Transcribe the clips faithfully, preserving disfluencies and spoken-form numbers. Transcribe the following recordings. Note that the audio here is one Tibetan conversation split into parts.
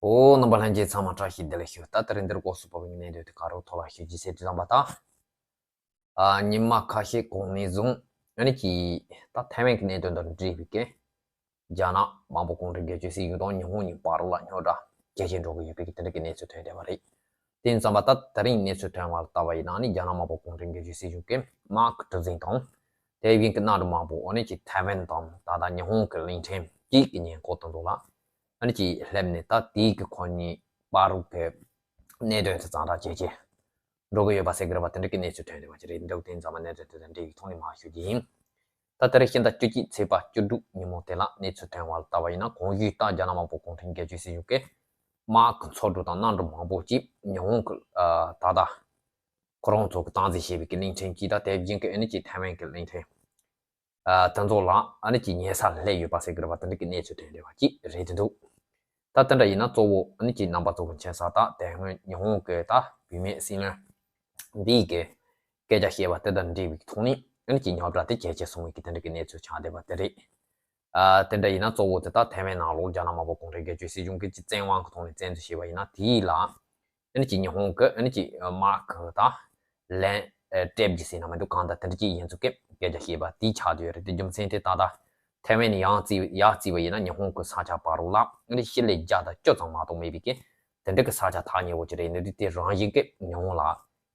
ཨོ། རྣམ་པ་ལྷན་རྒྱས་ཚང་མ་བཀྲ་ཤིས་བདེ་ལེགས་ཞུ། ད་ད་རིང་འདིར་སྐོར་སུ་བབས་པའི་གནད་དོན་དེ་ག་རུ་ཐོག་ལ་ཞུ་རྒྱུ་ཟེར་དུས་ཙམ་པ་ད། ཨ། ཉི་མ་ཁ་ཤས་གོང་ནས་བཟུང་ཨ་ནི་ཀྱི་ད་ཐའེ་ཝན་གྱི་གནད་དོན་དང་འབྲེལ་བའི་གི་རྒྱ་ནག་དམར་པོ་གུང་ཁྲན་རྒྱལ་གཅེས་སྲིད་གཞུང་དང་ཉི་ཧོང་གཉིས་བར་ལ་རྙོག་དྲ་ཇེ་ཆེ་འགྲོ་གི་ཡོད་པའི་གི་དེ་འདྲ་གི་གནས་ཚུལ་ཐོན་བསྡད་པ་རེད། དེ་ཡིན་ཙམ་པ་ད་ད་རིང་གནས་ཚུལ་ཐོན་བ་ལ་ལྟ་བ་ཡིན་ན་ཨ་ནི་རྒྱ་ནག་དམར་པོ་གུང་ཁྲན་རྒྱལ་གཅེས་སྲིད་གཞུང་གི་དམག་གི་གྲུ་གཟིངས་དང་། དེ་བཞིན་གྱི་གནམ་གྲུ་མང་པོ་ཨ་ནི་ཀྱི་ཐའེ་ཝན་དང་ད་ལྟ་ཉི་ཧོང་གི་གླིང་ཕྲན་གཅིག་གི་ཉེ་འཁོར་དུ་འདུག་ལ། ཨ་ནི་ཀྱི་སླེབས་ནས་ད་དེའི་གི་ཁོ་གཉིས་བར་རུ་གི་གནད་དོན་དེ་ཙང་ར་ཇེ་ཆེ་འགྲོ་གི་ཡོད་པ་ཟེར་གི་རེད་པ། དེ་འདྲ་གི་གནས་ཚུལ་ཐོན་བསྡད་པ་ཅིག་རེད་འདུག་དེ་ཡིན་ཙམ་པ་གནད་དོན་དེ་དང་འབྲེལ་བའི་ཐོག་ནས་མར་ཞུ་རྒྱུ་ཡིན། ད་ལྟ་རེ་ཕྱི་ཟླ་བཅུ་གཅིག་ཚེས་པ་བཅུ་དྲུག་ཉིན་མོ་དེ་ལ་གནས་ཚུལ་ཐོན་བ་ལ་ལྟ་བ་ཡིན་ན་གོང་ཞུས་ལྟར་རྒྱ་ནག་དམར་པོ་གུང་ཁྲན་རྒྱལ་གཅེས་སྲིད་གཞུང་གིས་དམག་གི་མཚོ་གྲུ་དང་གནམ་གྲུ་མང་པོ་ཅིག་ཉི་ཧོང་གི་ཨ་ད་ལྟ་ཁོ་རང་ཚོ་གི་སྟངས་འཛིན་བྱེད་པའི་གི་གླིང་ཕྲན་གཅིག་དང་དེ་བཞིན་གི་ཨ་ནི་ཀྱི་ཐའེ་ཝན་གི་གླིང་ཕྲན་ཨ་དེ་ཚོ་ལ་ཨ་ནི་ཀྱི་ཉེ་སར་སླེབས་ཡོད་པ་ཟེར་གི་རེད་པ། དེ་འདྲ་གི་གནས་ཚུལ་ཐོན་བསྡད་པ་ཅིག་རེད་འདུག་ད་དེ་འདྲ་ཡིན་ན་གཙོ་བོ་ཨ་ནི་ཀྱི་རྣམ་པ་ཚོ་གི་མཁྱེན་གསལ་ལྟར་དེ་སྔོན་ཉི་ཧོང་གི་ད་བུད་མེད་སྲིད་བློན་འདིའི་གི་སྐད་ཆ་བཤད་པ་དེ་དང་འབྲེལ་བའི་ཐོག་ནས་ཨ་ནི་ཀྱི་རྙོག་དྲ་དེ་ཇེ་ཆེ་སོང་བའི་གི་དེ་འདྲ་གི་གནས་ཚུལ་ཆགས་བསྡད་པ་དེ་རེད། ཨ་དེ་འདྲ་ཡིན་ན་གཙོ་བོ་དེ་ད་ཐའེ་ཝན་ནང་ལོགས་རྒྱ་ནག་དམར་པོ་གུང་ཁྲན་རྒྱལ་གཅེས་སྲིད་གཞུང་གི་ཀྱི་བཙན་དབང་གི་ཐོག་ནས་བཙན་འཛུལ་བྱས་པ་ཡིན་ན་དེའི་ལ་ཨ་ནི་ཀྱི་ཉི་ཧོང་གི་ཨ་ནི་ཀྱི་དམག་གི་ད་ལན་སྤྲད་རྒྱུ་ཟེར་ན་མི་འདུག་གང་ལྟར་དེ་འདྲ་ཅིག་ཡིན་ཚུལ་གི་སྐད་ཆ་བཤད་པ་དེ་ཆགས་བསྡད་ཡོད་རེད། དེ་རྒྱུ་མཚན་དེ་ད་ལྟ་ཐའེ་ཝན་ནས་ཡང་རྩིས་ཡར་རྩིས་པ་ཡིན་ན་ཉི་ཧོང་གི་ས་ཆ་བར་རུ་ལ་ཨ་ནི་ཤི་ལེ་བརྒྱ་དང་བཅུ་ཙམ་མ་གཏོགས་མེད་པའི་གི་དེ་འདྲ་གི་ས་ཆ་ཐག་ཉེ་བོ་ཅིག་རེད། ནི་དེ་དེ་རང་བཞིན་གི་ཉི་ཧོང་ལ་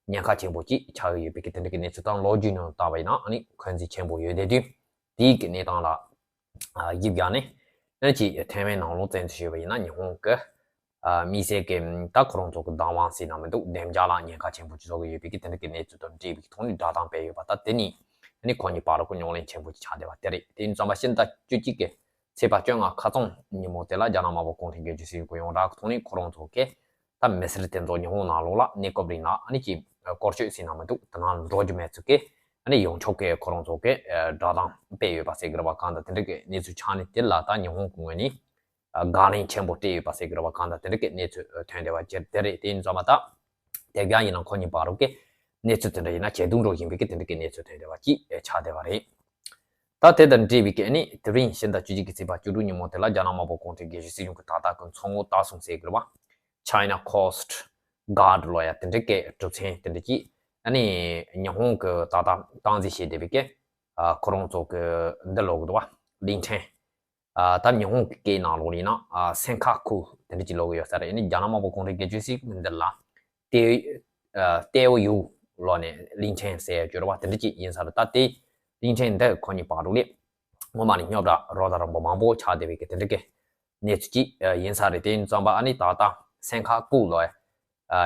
ཉེན་ཁ་ཆེན་པོ་ཅིག་ཆགས་ཀྱི་ཡོད་པའི་གི་དེ་འདྲ་གི་གནས་ཚུལ་དང་ལོ་རྒྱུས་ནང་ལྟ་བ་ཡིན་ན་ཨ་ནི་འཁོན་འཛིན་ཆེན་པོ་ཡོད་བསྡད་དུས་དེའི་གི་གནས་སྟངས་ལ་ཨ་གཞི་བཞག་ནས་ཨ་ནི་ཀྱི་ཐའེ་ཝན་ནང་ལོགས་བཙན་འཛུལ་བྱས་པ་ཡིན་ན་ཉི་ཧོང་གི་ཨ་དམིགས་བསལ་གྱི་ད་ཁོ་རང་ཚོ་གི་བདག་དབང་ཟེར་ན་མི་འདུག་བདེ་འཇགས་ལ་ཉེན་ཁ་ཆེན་པོ་ཅིག་བཟོ་གི་ཡོད་པའི་གི་དེ་འདྲ་གི་གནས་ཚུལ་དང་འབྲེལ་བའི་ཐོག་ནས་བསྒྲགས་གཏམ་སྤེལ་ཡོད་པ། ད་དེ་ནི་ཨ་ནི་ཁོ་གཉིས་བར་ལ་ཁོ་རྙོག་གླེང་ཆེན་པོ་ཅིག་ཆགས་བསྡད་པ་དེ་རེད། དེ་ཡིན་ཙམ་པ་ཕྱི་ཟླ་བཅུ་གཅིག་གི་ཚེས་པ་བཅོ་ལྔ་ཁ་རྩང་ཉིན་མོ་དེ་ལ་རྒྱ་ནག་དམར་པོ་གུང་ཁྲན་རྒྱལ་གཅེས་སྲིད་གཞུང་གི་ཡོངས་གྲགས་ཀྱི་ཐོག་ནས་ཁོ་རང་ཚོ་གི་ད་མི་སེར་དེ་ཚོ་ཉི་ཧོང་ནང་ལོགས་ལ་གནས་སྐབས་རིང་ལ་ཨ་ནི་ཀྱི་སྐོར་སྐྱོད་ཟེར་ན་མི་འདུག་དེ་ནང་འགྲོ་རྒྱུ་མེད་ཚུལ་གི་ཨ་ནི་ཡོངས་ཁྱབ་ཀྱི་ཁོ་རང་ཚོ་གི་བསྒྲགས་གཏམ་སྤེལ་ཡོད་པ་ཟེར་གི་རེད་པ། གང་ལྟར་དེ་འདྲ་གི་གནས་ཚུལ་ཆགས་ནས་དེ་ལ་ད་ཉི་ཧོང་གི་ངོས་ནས་དགག་ལན་ཆེན་པོ་སྤྲད་ཡོད་པ་ཟེར་གི་རེད་པ། གང་ལྟར་དེ་འདྲ་གི་གནས་ཚུལ་ཐོན་བསྡད་པ་ཅིག་དེ་རེད། དེ་ཡིན་ཙམ་པ་ད་དེ་ག་ཡིན་ན་ཁོ་གཉིས་བར་རུ་གི་གནས་ཚུལ་དེ་འདྲ་ཡིན་ན་ཇེ་སྡུག་འགྲོ་བཞིན་པའི་གི་དེ་འདྲ་གི་གནས་ཚུལ་ཐོན་བསྡད་པ་ཅིག་ཆགས་བསྡད་པ་རེད། ད་དེ་དང་འབྲེལ་བའི་གི་ཨ་ནི་དེ་རིང་ཕྱི་ཟླ་བཅུ་གཅིག་གི་ཚེས་པ་བཅུ་དྲུག་ཉིན་མོ་དེ་ལ་རྒྱ་ནག་དམར་པོ་གུང་ཁྲན་རྒྱལ་གཅེས་སྲིད་གཞུང་གི་ད་ལྟ་གི་མཚོ་སྔོན་ལྟ་སྲུང་ཟེར་གི་རེད་པ། China Coast Guard ལབ་ཡ་དེ་འདྲ་གི་གྲུབ་ཆ་དེ་འདྲ་ཅིག་ཨ་ནི་ཉི་ཧོང་གི་ད་ལྟ་སྟངས་འཛིན་བྱེད་བསྡད་པའི་གི་ཨ་ཁོ་རང་ཚོ་གི་འདི་ལབ་གི་འདུག་པ། གླིང་ཕྲན། ཨ་ད་ཉི་ཧོང་གི་སྐད་ནང་ལོགས་ཡིན་ན་ཨ་སན་ཁ་ཁུ་དེ་འདྲ་ཅིག་ལབ་གི་ཡོད་ས་རེད། ཨ་ནི་རྒྱ་ནག་དམར་པོ་གུང་ཁྲན་རྒྱལ་གཅེས་སྲིད་གཞུང་འདི་ལ་ཏེ་ཨ་ཏེའོ་ཡུ་ལབ་ནས་གླིང་ཕྲན་ཟེར་ཡ་ཅིག་ཡོད་རེད་པ། དེ་འདྲ་ཅིག་ཡིན་ས་རེད། ད་དེ་གླིང་ཕྲན་འདི་ཁོ་གཉིས་བར་དུ་ལས་སྔོན་མ་ནས་རྙོག་དྲ་རོ་ད་རོང་པོ་མང་པོ་ཆགས་བསྡད་པའི་གི་དེ་འདྲ་གི་གནས་ཚུལ་ཅིག་ཡིན་ས་རེད། དེ་ཡིན་ཙམ་པ་ཨ་ནི་ད་ལྟ་སན་ཁ་ཀུ་ལབ་ཡ་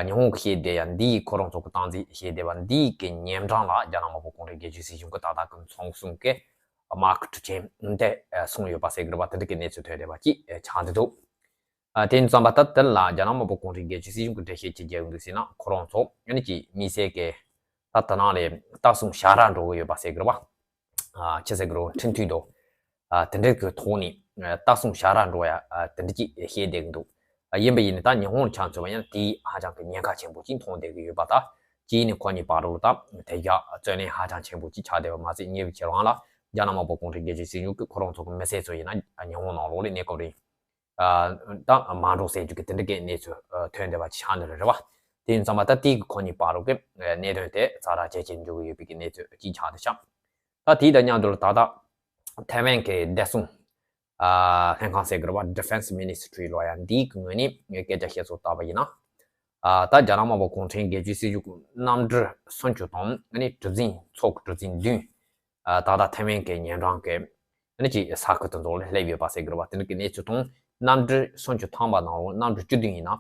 ཉི་ཧོང་གི་བཤད་བསྡད་ཡ་འདིའི་ཁོ་རང་ཚོ་གི་སྟངས་འཛིན་བཤད་བསྡད་པ་འདིའི་གི་ཉེ་འགྲམ་ལ་རྒྱ་ནག་དམར་པོ་གུང་ཁྲན་རྒྱལ་གཅེས་སྲིད་གཞུང་གི་ད་ལྟ་གི་མཚོ་སྲུང་གི་དམག་གི་གྲུ་ཆེན་འདི་སོང་ཡོད་པ་ཟེར་གི་རེད་པ། དེ་འདྲ་གི་གནས་ཚུལ་ཐོན་བསྡད་པ་ཅིག་ཆགས་བསྡད་འདུག་ཨ་དེ་ཡིན་ཙམ་པ་ད་དེ་ལ་རྒྱ་ནག་དམར་པོ་གུང་ཁྲན་རྒྱལ་གཅེས་སྲིད་གཞུང་གི་འགྲེལ་བཤད་ཅིག་རྒྱག་གི་འདུག་ཟེར་ན་ཁོ་རང་ཚོ་ཨ་ནི་ཀྱི་དམིགས་བསལ་གི་ད་དེ་ནང་ལས་ལྟ་སྲུང་ཞ་ར་འགྲོ་གི་ཡོད་པ་ཟེར་གི་རེད་པ། ཨ་ཆི་ཟེར་གི་རེད། འཕྲིན་མཐུད་དོ། ཨ་དེ་འདྲ་གི་ཐོག་ནས་ཨ་ལྟ་སྲུང་ཞ་ར་འགྲོ་ཡ་ཨ་དེ་འདྲ་ཅིག་བཤད་བསྡད་གི་འདུག་ཨ་ཡིན་པ་ཡིན་ནའི་ད་ཉི་ཧོང་ཆ་མཚོན་པ་ཡིན་ན་དེ་ཧ་ཅང་གི་ཉེན་ཁ་ཆེན་པོ་ཅིག་མཐོང་བསྡད་གི་ཡོད་པ། ད་གཅིག་ནས་ཁོ་གཉིས་བར་དུ་ད་དེ་རྒྱ་རྩོད་གླེང་ཧ་ཅང་ཆེན་པོ་ཅིག་ཆགས་བསྡད་པ་མ་ཟད་ཉེ་བའི་ཁྱེད་རང་ལ་རྒྱ་ནག་དམར་པོ་གུང་ཁྲན་རྒྱལ་གཅེས་སྲིད་གཞུང་གི་ཁོ་རང་ཚོ་གི་མི་སེར་ཚོ་ཡིན་ན་ཉི་ཧོང་ནང་ལོགས་ལ་གནས་སྐབས་རིང་ཨ་ད་མ་འགྲོ་ཟེར་རྒྱུ་གི་དེ་འདྲ་གི་གནས་ཚུལ་ཨ་ཐོན་བསྡད་པ་ཆགས་ནི་རེད་རེད་བ། དེ་ཡིན་ཙང་མ་ད་དེ་གི་ཁོ་གཉིས་བར་དུ་གི་ཨ་གནད་དོན་དེ་ཛ་དྲག་ཇེ་ཆེར་འགྲོ་གི་ཡོད་པའི་གི་གནས་ཚུལ་ཅིག་ཆགས་བསྡད་ཤག་ད་དེ་དང་མཉམ་དུ་ད་ལྟ་ཐའེ་ཝན་གི་བདེ་སྲུང་ཨ་ལྷན་ཁང་ཟེར་གི་རེད་བ། Defense Ministry ལབ་ཡ་འདི་གི་ངོས་ནས་ངས་སྐད་ཆ་བཤད་སྲོལ་ལྟ་བ་ཡིན་ན། ཨ་ད་རྒྱ་ནག་དམར་པོ་གུང་ཁྲན་རྒྱལ་གཅེས་སྲིད་གཞུང་གི་གནམ་གྲུ་སུམ་ཅུ་དང་ཨ་ནི་གྲུ་གཟིངས་མཚོ་གི་གྲུ་གཟིངས་བདུན། ཨ་ད་ལྟ་ཐའེ་ཝན་གྱི་ཉེ་འགྲམ་གྱི་ཨ་ནི་ཀྱི་ས་ཁུལ་དེ་ཚོ་ལ་སླེབས་ཡོད་པ་ཟེར་གི་རེད་བ། དེ་འདྲ་གི་གནས་ཚུལ་དང་གནམ་གྲུ་སུམ་ཅུ་ཐམ་པ་ནང་ལོགས་གནམ་གྲུ་བཅུ་བདུན་ཡིན་ན་ཨ་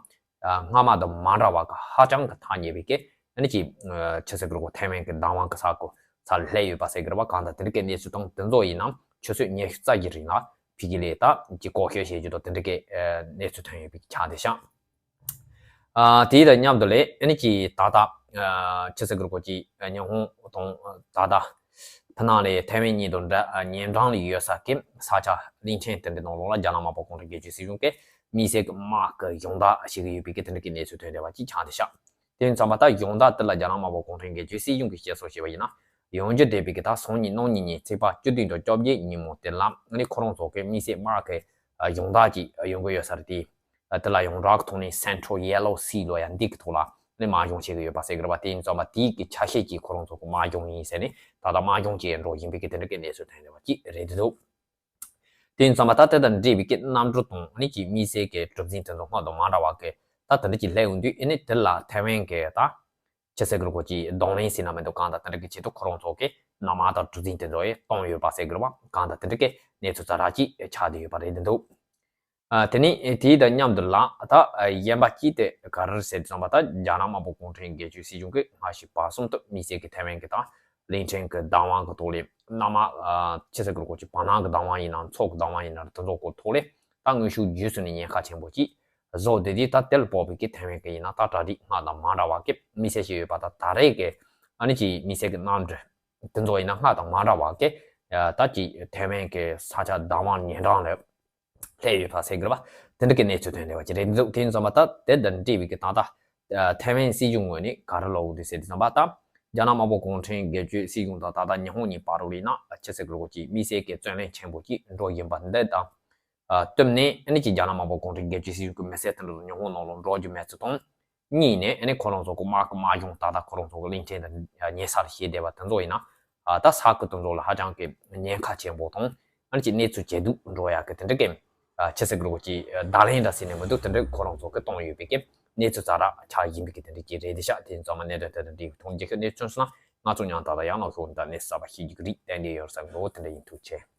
སྔ་མ་དང་མ་འདྲ་བ་གི་ཧ་ཅང་གི་ཐག་ཉེ་བའི་གི་ཨ་ནི་ཀྱི་ཨ་ཆི་ཟེར་གི་རེད་གོ། ཐའེ་ཝན་གྱི་བདག་དབང་གི་ས་ཁུལ་ས་ལ་སླེབས་ཡོད་པ་ཟེར་གི་རེད་བ། གང་ལྟར་དེ་འདྲ་གི་གནས་ཚུལ་དང་དེ་ཚོ་ཡིན་ན་ཆུ་ཚོད་ཉི་ཤུ་རྩ་བཞི་རིང་ལ་ཕ་གི་ལ་ད་ཀྱི་ལྐོག་གསོད་བྱེད་རྒྱུ་དང་དེ་འདྲ་གི་ཨ་གནས་ཚུལ་ཐོན་ཡོད་པའི་ཆ་དེ་ཤག་ཨ་དེ་དང་མཉམ་དུ་ལས་ཨ་ནི་ཀྱི་ད་ལྟ་ཨ་ཆི་ཟེར་གི་རེད་གོ། ཀྱི་ཨ་ཉི་ཧོང་དང་ད་ལྟ་ཕ་ནང་ལས་ཐའེ་ཝན་གཉིས་དང་འདྲ་ཨ་ཉེ་འགྲམ་ལ་ཡོད་ས་གི་ས་ཆ་གླིང་ཕྲན་དེ་འདྲའི་ནང་ལོགས་ལ་རྒྱ་ནག་དམར་པོ་གུང་ཁྲན་རྒྱལ་གཅེས་སྲིད་གཞུང་གི་དམིགས་བསལ་གི་དམག་གི་སྦྱོང་བརྡར་བྱེད་ཀྱི་ཡོད་པའི་གི་དེ་འདྲ་གི་གནས་ཚུལ་ཐོན་བསྡད་པ་ཅིག་ཆགས་བསྡད་ཤག་དེ་ཡིན་ཙང་མ་ད་སྦྱོང་བརྡར་དེ་ལ་རྒྱ་ནག་དམར་པོ་གུང་ཁྲན་རྒྱལ་གཅེས་སྲིད་གཞུང་གིས་བཤད་སྲོལ་བྱས་པ་ཡིན་ན་ཡོང་རྒྱུ་བསྡད་པའི་གི་ད་སང་ཉིན་གནངས་ཉིན་ཉིན་ཚེས་པ་བཅུ་བདུན་དང་བཅོ་བརྒྱད་ཉིན་མོ་དེ་ལ་ཨ་ནི་ཁོ་རང་ཚོ་གི་དམིགས་བསལ་དམག་གི་ཨ་སྦྱོང་བརྡར་ཅིག་ཨ་ཡོང་གི་ཡོད་ས་རེད། དེ་ དེ་ལ་ཡོངས་གྲགས་ཀྱི་ཐོག་ནས་Central Yellow Sea ལོ་ཡ་འདི་གི་ཐོག་ལ་ནི་དམག་སྦྱོང་བྱེད་ཀྱི་ཡོད་པ་ཟེར་གི་རེད་པ། དེ་ཡིན་ཙང་མ་དེའི་གི་ཆ་ཤས་ཀྱིས་ཁོ་རང་ཚོ་གི་དམག་སྦྱོང་ཡིན་ཟེར་ནས་ད་ལྟ་དམག་སྦྱོང་བྱེད་འགྲོ་བཞིན་པའི་གི་དེ་འདྲ་གི་གནས་ཚུལ་ཐོན་ཡོད་པ་ཅིག་རེད་འདུག་དེ་ཡིན་ཙང་མ་ད་དེ་དང་འབྲེལ་བའི་གི་གནམ་གྲུ་དང་ཨ་ནི་ཅིག་དམིགས་བསལ་གྱི་གྲུ་གཟིངས་དེ་ཚོ་སྔར་དང་མ་འདྲ་བ་གི་ད་དེ་འདྲ་ཅིག་སླེབས་ཡོང་དུས་ཨ་ནི་དེ་ལ་ཐའེ་ཝན་གི་ད་ཆི་ཟེར་གི་རེད་གོ་ཅིག་གདོང་ལེན་ཟེར་ན་མི་འདུག་གང་ལྟར་དེ་འདྲ་གི་ཆེད་དུ་ཁོ་རང་ཚོ་གི་གནམ་དམག་དང་གྲུ་གཟིངས་དེ་ཚོ་ཡི་གཏོང་ཡོད་པ་ཟེར་གི་རེད་པ། གང་ལྟར་དེ་འདྲ་གི་གནས་ཚུལ་ཛ་དྲག་ཅིག་ཆགས་བསྡད་ཡོད་པ་རེད་འདུག་ཨ། དེ་ནས་དེའི་དང་མཉམ་དུ་ལ་ད་གཞན་པ་གཅིག་དེ་ག་རེ་རེད་ཟེར་དུས་ཙམ་པ་ད་རྒྱ་ནག་དམར་པོ་གུང་ཁྲན་སྒེར་གཅོད་སྲིད་གཞུང་གིས་སྔ་ཕྱི་བར་གསུམ་དུ་དམིགས་བསལ་གྱི་ཐའེ་ཝན་གྱི་དང་གླིང་ཕྲན་གྱི་བདག་དབང་གི་ཐོག་ལས་གནམ་དམག་ཆི་ཟེར་གི་རེད་གོ་ཅིག་བར་སྣང་གི་བདག་དབང་ཡིན་ན་མཚོ་གི་བདག་དབང་ཡིན་ན་དེ་ཚོ་གི་ཐོག་ལས་ད་དངོས་ཤུགས་བརྒྱུད་ཚུར་ནས་ཉེན་ཁ་ཆེན་པོ་ཅིག་བཟོ་བསྡད་དུས་ད་དེ་ལ་དཔག་པའི་གི་ཐའེ་ཝན་གྱི་ཡིན་ན་ད་གྲ་སྒྲིག་སྔར་དང་མ་འདྲ་བ་གི་དམིགས་བསལ་ཞིག་ཡོད་པ་ད་ད་རེས་ཀྱི་ཨ་ནི་ཅིག་དམིགས་བསལ་གྱི་གནམ་གྲུ་དེ་ཚོ་ཡིན་ན་སྔར་དང་མ་འདྲ་བ་གི་ད་ཅིག་ཐའེ་ཝན་གྱི་ས་ཆ་བདག་དབང་ཉེ་འགྲམ་ལ་སླེབས་ཡོད་པ་ཟེར་གི་རེད་པ། དེ་འདྲ་གི་གནས་ཚུལ་ཐོན་བསྡད་པ་ཅིག་རེད་འདུག་དེ་ཡིན་ཙང་མ་ད་དེ་དང་འབྲེལ་བའི་གི་ད་ལྟ་ཐའེ་ཝན་སྲིད་གཞུང་ངོས་ནས་ག་རེ་ལབ་ཡོད་འདུག་ཟེར་དུས་ཙམ་པ་ད་རྒྱ་ནག་དམར་པོ་གུང་ཁྲན་སྒེར་གཅོད་སྲིད་གཞུང་དང་ད་ལྟ་ཉི་ཧོང་གཉིས་བར་དུ་ཡིན་ན་ཆི་ཟེར་གི་རེད་གོ་ཅིག་དམིགས་བསལ་གྱི་བརྩོན་ལེན་ཆེན་པོ་ཅིག་འགྲོ་བཞིན་པ་འདི་དང་། ཨ། བསྟུན་ནས་ཨ་ནི་ཅིག་རྒྱ་ནག་དམར་པོ་གུང་ཁྲན་སྒེར་གཅོད་སྲིད་གཞུང་གི་མི་སེར་དེ་འདྲ་ཚོ་ཉི་ཧོང་ནང་ལ་འགྲོ་རྒྱུ་མེད་ཚུལ་དང་། གཉིས་ནས་ཨ་ནི་ཁོ་རང་ཚོ་གི་དམག་གི་དམག་སྦྱོང་ད་ལྟ་ཁོ་རང་ཚོ་གི་གླིང་ཕྲན་དང་ཉེ་སར་བྱས་བསྡད་པ་དེ་ཚོ་ཡིན་ན། ཨ། ད་ས་ཁུལ་དེ་ཚོ་ལ་ཧ་ཅང་གི་ཉེན་ཁ་ཆེན་པོ་དང་། ཨ་ནི་ཅིག་གནས་ཚུལ་ཇེ་སྡུག་འགྲོ་ཡག་གི་དེ་འདྲ་གི། ཨ། ཆི་ཟེར་གི་རེད་གོ་ཅིག་བརྡ་ལན་འདྲ་ཟེར་ནས་མི་འདུག་དེ་འདྲ་ཁོ་རང་ཚོ་གི་གཏོང་ཡོད་པའི་གི་གནས་ཚུལ་ཛ་དྲག་ཆགས་བཞིན་པའི་གི་དེ་འདྲ་ཅིག་རེད་དེ་ཤག་དེ་ཡིན་ཙང་མ་གནད་དོན་དེ་དང་འབྲེལ་བའི་ཐོག་རྒྱལ་ཁབ་གནས་ཚུལ་སོང་ན་ང་ཚོ་མཉམ་དུ་ད་ལྟ་ཡང་ལ་ཤོག་འདི་ནས་གསར་པ་ཤེས་རྒྱུ་གི་རིགས་གཏན་འཁེལ་ཡོད་ས་གི་འདུག་དེ་འདྲ་ཡིན། ཐུགས་རྗེ་ཆེ།